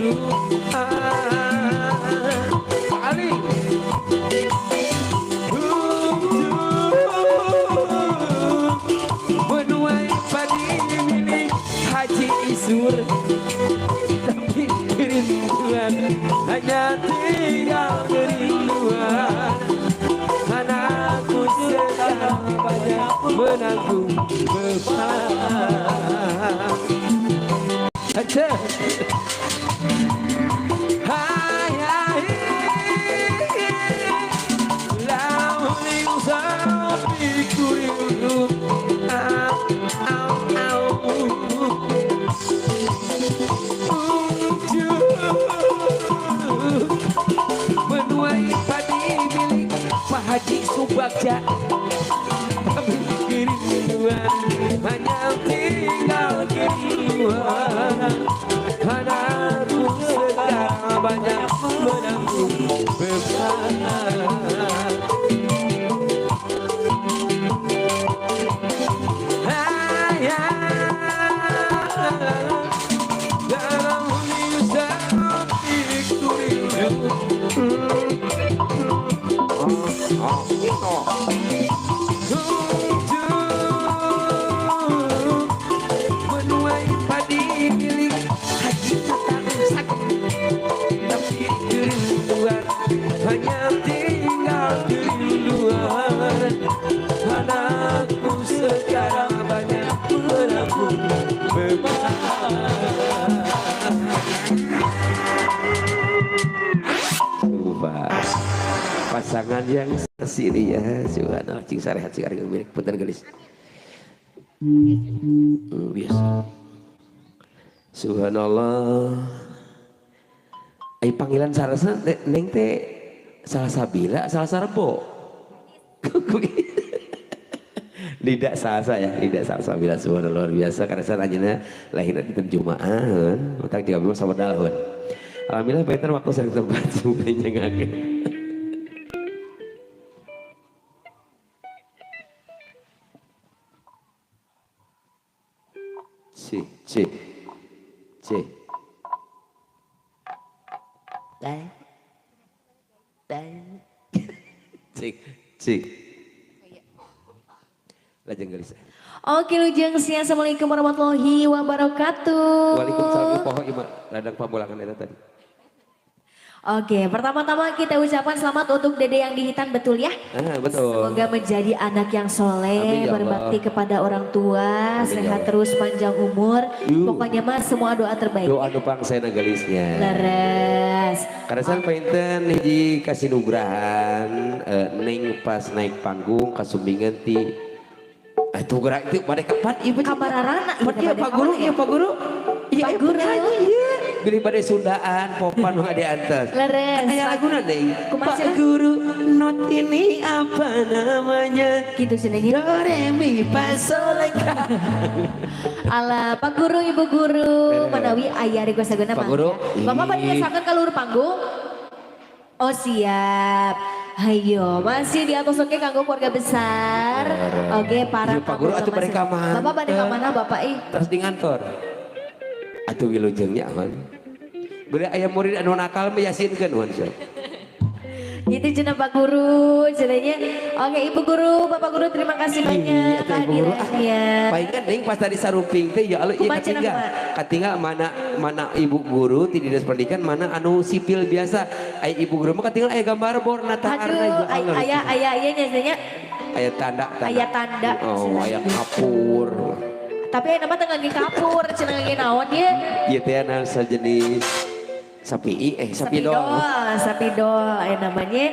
Guru. Ah, Pak Ali. Untuk menuai padi milik Haji Isur, tapi kerinduan hanya tinggal kerinduan. Anakku sekarang banyak menanggung beban. Aja. Hai hai, lamun sapi kurindu. Au au au. Untuk menuai padi milik Pak Haji Subagja, tapi kerinduan hanya tinggal kerinduan. Anakku sekarang banyak menanggung beban. Hai, hai, dalam sapi kurindu. Oh, oh. Untuk menuai padi milik Haji Tatang Sakit, tapi kerinduan hanya tinggal kerinduan. Anakku sekarang banyak menanggung beban. Lupa pasangan yang sini ya, subhanallah, cing sarehat cing ari milik punten gelis. Biasa. Subhanallah. Ai panggilan sarasna neng teh salah Sabila, salah Sarbo. Tidak salah ya, tidak salah Sabila, subhanallah, luar biasa karena saya anjeunna lahir di Jumaah, otak juga memang sama dalhun. Alhamdulillah pengen waktu sering tempat semuanya ngake. C C C. Dan dan cik cik. Lajeng gelis. Oke, Lujeng siang. Assalamualaikum warahmatullahi wabarakatuh. Waalaikumsalam, poho ieu mah ladang pamulangan eta tadi. Oke, pertama-tama kita ucapkan selamat untuk Dede yang dihitan, betul ya? Ah, betul. Semoga menjadi anak yang soleh, Amin, ya Allah. Berbakti kepada orang tua, Amin, ya sehat Allah. Terus panjang umur. Yuh. Pokoknya mah semua doa terbaik. Doa nu pangsena gelisnya. Leres. Karena saya painten hiji kasinugrahan neng pas naik panggung kasumbingan ti itu gerak itu pada kapan ibu? Kabararana, Pan iya Pak Guru, iya Pak Guru. Iya Pak Guru. Penyanyi iya. Beli pada Sundaan, popan mah diantos. Leres. Aya laguna neng. Kumaha Pak cenah? Guru, not ini apa namanya? Gitu cenah nya. Do re mi fa sol la. Alah, Pak Guru, Ibu Guru, Leres. Manawi aya request laguna Pak mangga. Guru. Bapak pada Ih. ngesakeun ka luhur panggung? Oh siap. Hayo, masih di atas, oke, kanggo keluarga besar. Leres. Oke, para Iya, Pak Guru tamu atuh masih- mereka mana? Bapak bade ka mana Bapak ih? Terus di ngantor. Atuh wilujengnya aman. Beli aya murid anu nakal mah yasinkeun wan sia. Gitu cenah Pak Guru, cenahnya. Oke, Ibu Guru, Bapak Guru, terima kasih banyak Iya, teh Ibu Guru. Ah, kehadirannya. palingan neng pas tadi saruping teh ya Allah, iya Kumaha cenah, katinggal. kumaha? Katinggal mana mana ibu guru ti dinas pendidikan, mana anu sipil biasa. Ai ibu guru mah katinggal aya gambar borna taarna Aduh, ya Allah. Aya aya aya nya cenahnya. Aya tanda tanda. Aya tanda. Oh, aya kapur. Tapi aya nama teh ngangge kapur, cenah ngangge naon ye? Ieu teh anu sajenis sapi eh sapi Spidol, dol. Spidol, namanya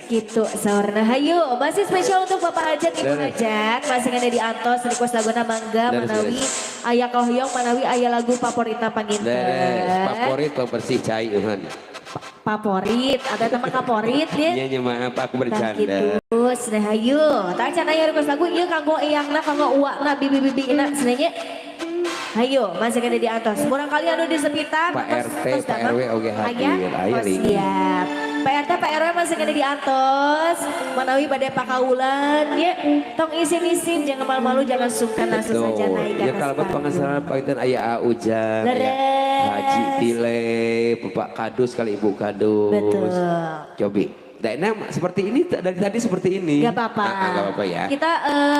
gitu saurna. Hayu, masih spesial untuk Bapak Hajat, Ibu Leres. Hajat, masih ada di Antos, request laguna mangga, Leres, manawi leres. aya kahoyong, manawi aya lagu paporita panginten. Leres, favorit pembersih cai euhan. Paporit, atau teman kaporit ya. Iya nya, maaf aku Tah bercanda. gitu, cenah hayu. Tah can aya request lagu ieu kanggo eyangna, kanggo uakna, bibi-bibina cenah nya. Hayu, masih kena di atas. Murang kali anu di sekitar. Pak tos- RT, tos Pak damang. RW oge hadir. Aya? Aya, Oh, Ling. siap. Pak RT, Pak RW masih kena di atas. Manawi pada pakaulan ya. Tong isin-isin, jangan malu-malu, jangan sungkan, langsung saja naik ke Ya atas kalau panggung. pengasaran panginten aya A Ujang, aya Leres. Haji Tile, Bapak Kadus kali Ibu Kadus. Betul. Cobi. Nah, ini seperti ini dari tadi seperti ini. Gak apa-apa. Nah, gak apa-apa ya. Kita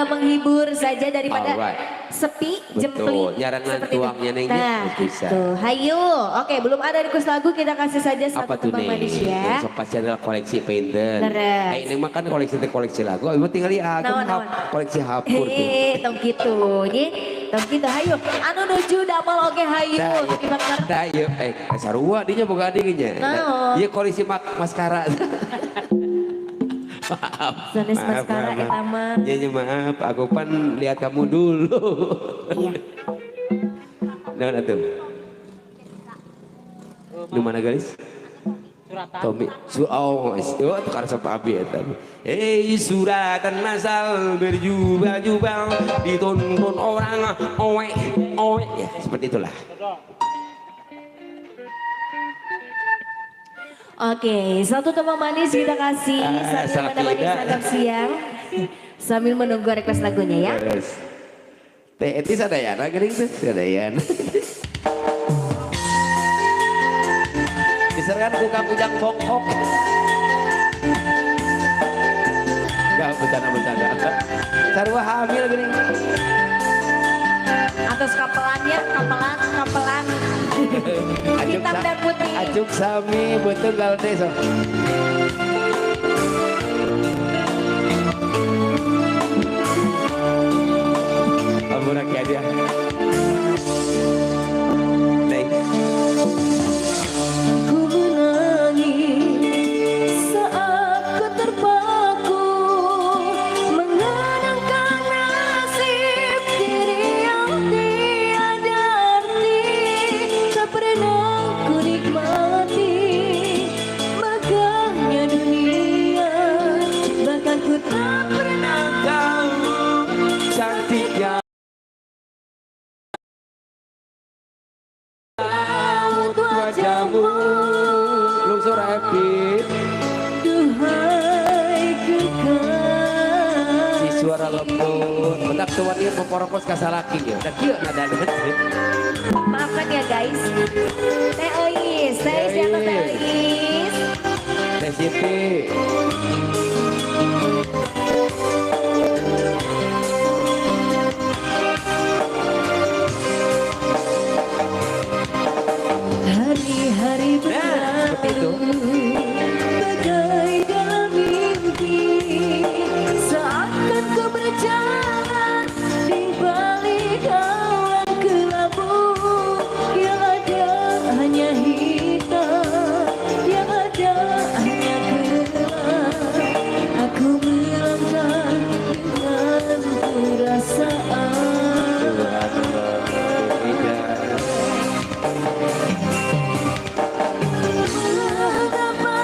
menghibur saja daripada Alright. sepi, Betul. jempling. Nyarangan seperti itu. tuangnya nengnya, Nah, bisa. tuh. Hayu. Oke, belum ada request lagu, kita kasih saja satu Apa tuh tembang nih? manis ya. Sok pasti adalah koleksi painter. Leres. Eh, ini mah kan koleksi koleksi lagu. Ibu tinggal ya, Naon, naon. koleksi hapur tuh. Hehehe, tong gitu, ye. Tong gitu, hayu. Anu nuju damel oge hayu. Nah, Tapi bener. nah, iya, sarua dinya boga adingnya. Naon? Iya koleksi maskara. Maaf. Sanes maaf, maskara maaf, eta mah. Ya, ya, maaf, aku pan lihat kamu dulu. Iya. Naon atuh? Nu mana garis? Tommy, su oh, oh, tukar sama abi eta. Hei suratan masal berjubel-jubel ditonton orang owe owe ya seperti itulah. Oke, satu tembang manis kita kasih Ah, sambil salah menemani tidak. santap siang. Sambil menunggu request lagunya ya. Terus. Teh Eti sadayana geuning teh sadayana. Diserahkan ku Kang Ujang Bongkok. Enggak, bercanda-bercanda. Sarua hamil geuning. Atas kapelannya, kapelan, kapelan. Hitam dan putih. Acuk sami betul gal teh sok. Ampun rakyat ya. Neng. Ku menangis saat ku terpaku mengenangkan nasib diri yang tiada arti. Tak pernah ku nikmati megahnya dunia, bahkan ku tak pernah Tahu cantiknya tahu wajahmu. Lungsur happy. Duhai Si kekasih. suara lembut. Bentak tuan ieu poporokos ka salaki ya. Da kieu nadana. Maafkan ya guys. Teh Eis, Teh Eis di atas Teh Eis. Teh Siti. Hari-hari Nah, seperti itu. berlalu bagai dalam mimpi, seakan ku berjalan di balik awan kelabu. Yang ada hanya hitam, yang ada hanya gelap. Aku melangkah dengan perasaan. Subhanallah. Tidak. Mengapa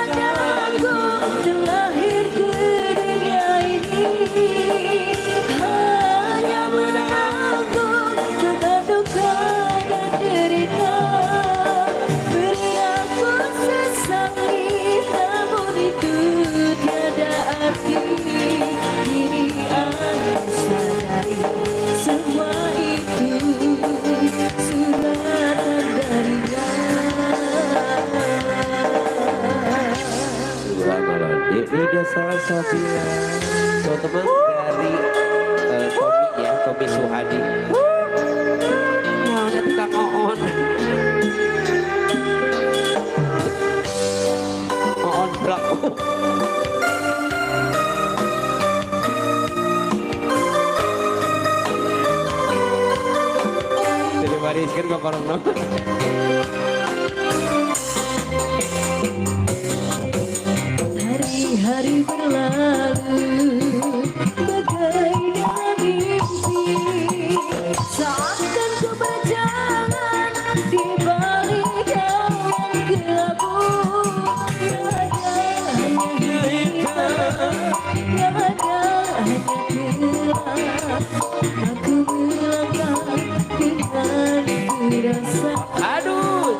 aku terlahir ke dunia ini hanya menanggung tentang duka dan derita. Beri aku sesali, namun itu tiada arti. Kini aku sadari semua itu suratan darinya. Subhanallah. Ini salah satunya. Teman-teman dari Tommy ya, Tommy Suhadi. Wah, ada tukang oon. Oon blok. Jadi wariskan ke korong. Hari-hari berlalu bagai dalam mimpi, seakan ku berjalan di balik awan kelabu. Yang ada hanya hitam, yang ada hanya gelap. Aku melangkah dengan perasaan. Aduh.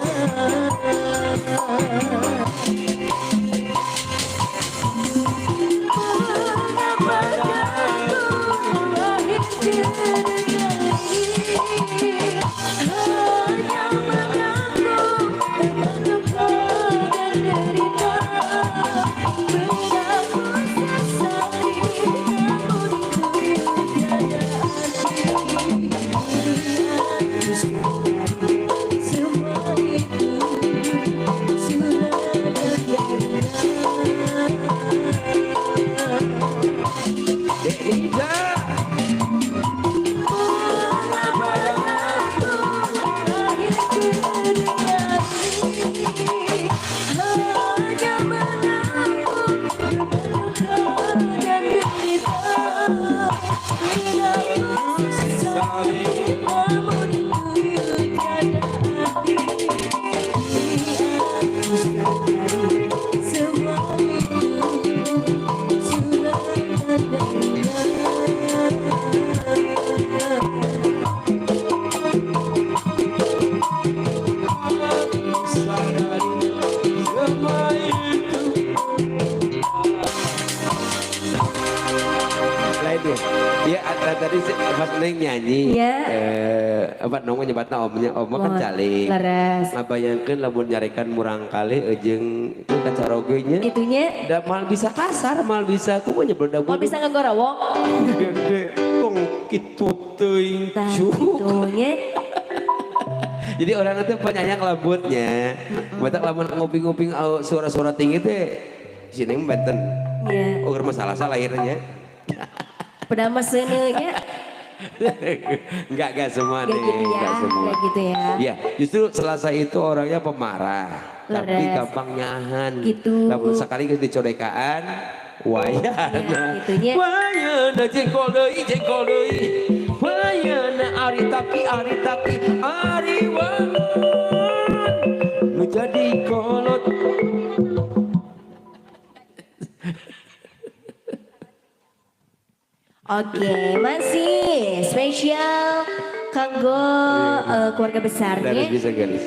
Dek Nida. Hanya menanggung duka dan derita. Tidak ku sesali, namun itu tiada arti. Aku sadari semua itu sudah tandanya. Sadari semua itu. Lain ya. Ya, tadi pas Neng nyanyi. Iya. Apa nong nyebatna omnya, om kan Mohon. Calik. Leres. Ngabayangkeun lamun nyarekan murangkalih jeung itu kacaroge nya. Gitunya. Da mal bisa kasar, mal bisa kumaha nya beda. Mau bisa ngegorowok. Gede tong kitu teuing Tah cuk. gitunya. Jadi orang itu penyayang lembutnya. Batak lamun nguping-nguping suara-suara tinggi teh si Neng benten. Iya. Oh, masalah salah akhirnya. Padahal mah seuneu nya. Enggak semua Enggak nih, gitu ya. enggak semua. Enggak gitu ya. Iya, justru Selasa itu orangnya pemarah, tapi Leres. gampang nyahan. Gitu. Lamun sekali geus dicodekaan, wayana. Ya, gitunya. Wayana jengkol deui, jengkol deui. Wayana ari tapi ari tapi ari wangun. Nu jadi kolot. Oke, masih spesial kanggo keluarga besarnya. Dari bisa garis.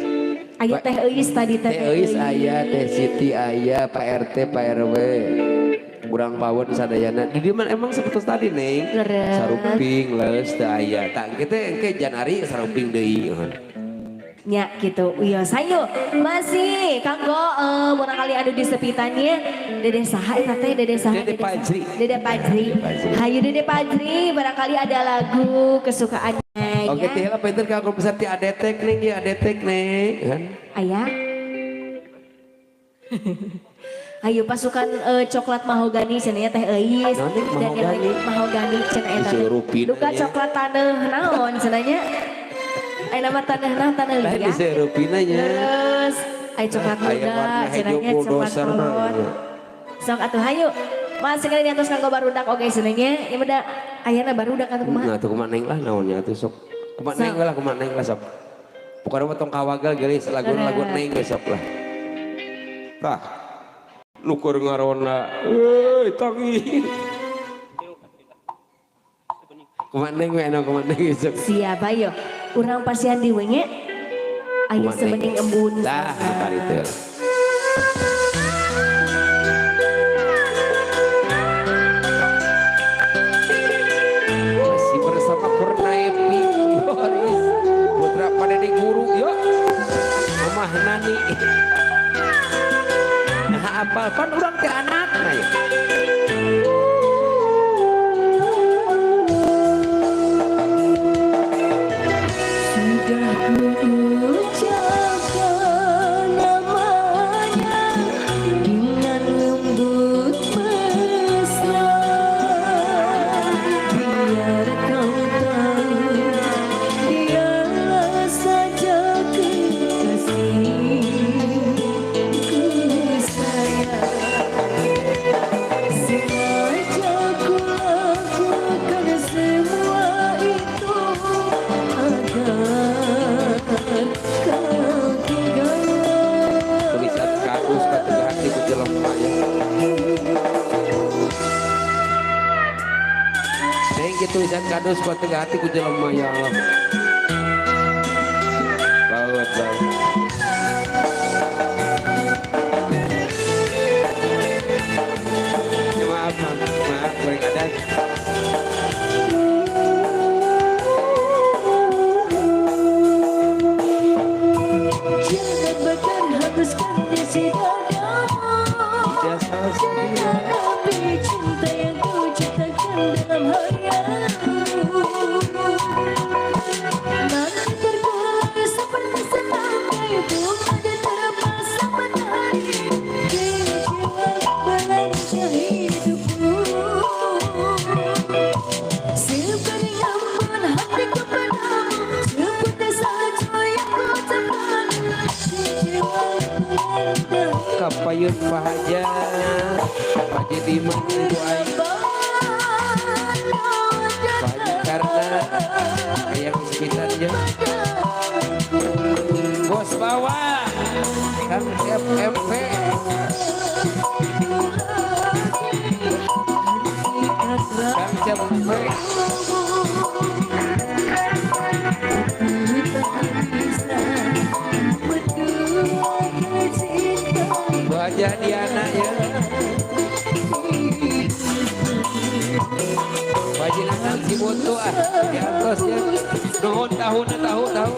Aya Teh Euis tadi teh. Teh Euis aya, Teh Siti aya, Pak RT, Pak RW. Kurang pawon sadayana. Di dieu mah emang seperti tadi, Neng. Leres. Saruping leus teu aya. Tah engke teh engke Janari saruping deui. Nya gitu. Iya, sayo masih kanggo murangkalih anu di sepitannya. Dede saha eta teh, Dede saha? Dede saha? Pajri. Dede Pajri. Dede Pajri. Hayu Dede Pajri, barangkali ada lagu kesukaannya Oke, ya. teh lah pinter kanggo besar ti adetek ning ya adetek ning. Kan? Ayah. Ayo pasukan coklat mahogani cenah Teh Euis. Naon nih, Dan yang mahogani? lain mahogani cenah eta teh. Diseurupin Duka nya. coklat taneuh naon cenah nya? Aya nama taneuh taneuh Lain ya. diseurupin nya. Terus aya coklat Aya muda warna cenah hijau nya coklat bulldozer. kolot. Sok atuh hayu. Masih kali diantos kanggo barudak oge cenah nya. Ieu mah da ayana barudak atuh kumaha? Nah, tuh kumaha neng lah naonnya atuh sok. Kumaha neng lah, kumaha neng lah sok. Pokoknya mah tong kawagal geulis lagu-lagu neng ge sok lah. Tah. Nu keur ngarona, euy tangi. Kumaha neng we anu kumaha neng sok. Siap ayo. Urang pasihan di we nya. Ayo Kumaha neng. sebening embun. Tah, kali teh. Masih bersama Kurnaepi Yoris Putra Padede Guru yuk. Mamah Nani. Nah apal pan urang teh anakna ya. Sudah ku ucapkan namanya dengan lembut mesra. Biar kau tahu dialah saja kekasihku sayang. Sengaja ku lakukan semua itu agar kau tinggal. Tulisan kadus kata hati ku jelema ya. Neng kieu tulisan kadus kata hati ku jelema ya Allah. Baut baut. Ya, maaf, maaf, maaf, goreng adan. Jangan bakar hanguskan isi dadamu. Jasa Jangan api cinta yang ku ciptakan dalam hayalmu. Nanti terkulai seperti setangkai bunga dan terpaksa matahari. Kecewa melanda hidupmu. Pak Haja, Pak Haji Diman, Ibu Ai, Pak Haji Karna, yang sekitarnya. Bos Bawa, Kang FMP, Kang CP, Bu Haja Diana ya. Pak Haji Nanang Cibuntu ah, di atas ya. Nuhun tahun tahu tahu.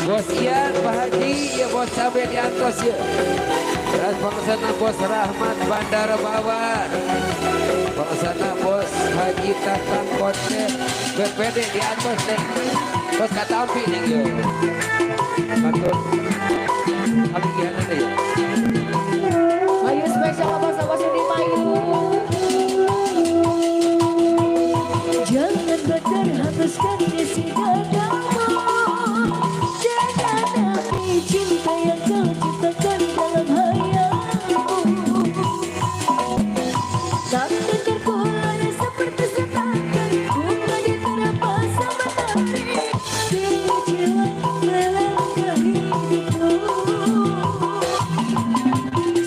Bos Ian, Pak Haji, ya Bos Cabe di atas ya. Terus bangsana Bos Rahmat Bandar Bawah. Bangsana Bos Haji Tatang Konte BPD di atas deh. Bos Katampi nih yo. Matur. Abi gimana deh ya? Ayo spesial bos-bos di Mayu. Jangan bakar hapuskan isi dadamu. Jangan api cinta yang kau ciptakan dalam hayalmu. Tak terkuat seperti setangan, buka diterpa sama tari. Kecewa melangkah hidupku.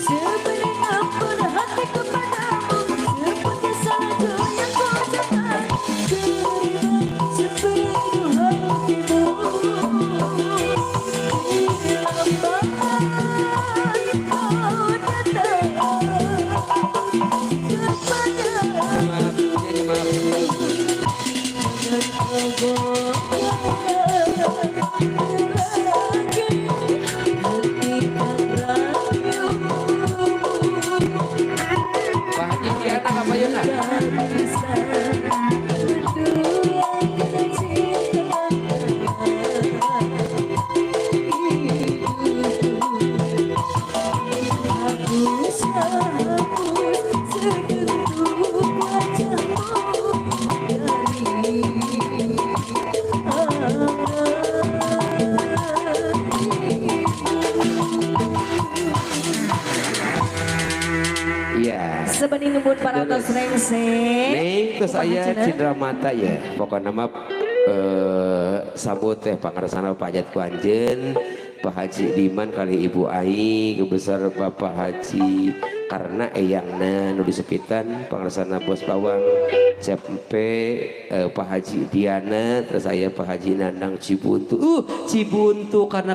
Seberi ampun hatiku padamu, seputih salju yang kau ciptakan. Terima sepenuh hatimu. Lambat kau datang kepadaku. Maaf, jadi maaf. Pak Haji Diana apa Yuna? Iya. Sebening nembun para tos rengse. Neng terus Kumaha aya cenah? cindera mata ya. Pokokna mah sambut teh pangarsana Pak Hajat ku anjeun, Pak Haji Diman kali Ibu Ai, kebesar Bapak Haji karena eyangna nu disepitan pangarsana Bos Bawang CP Pak Haji Diana terus aya Pak Haji Nandang Cibuntu. Cibuntu karena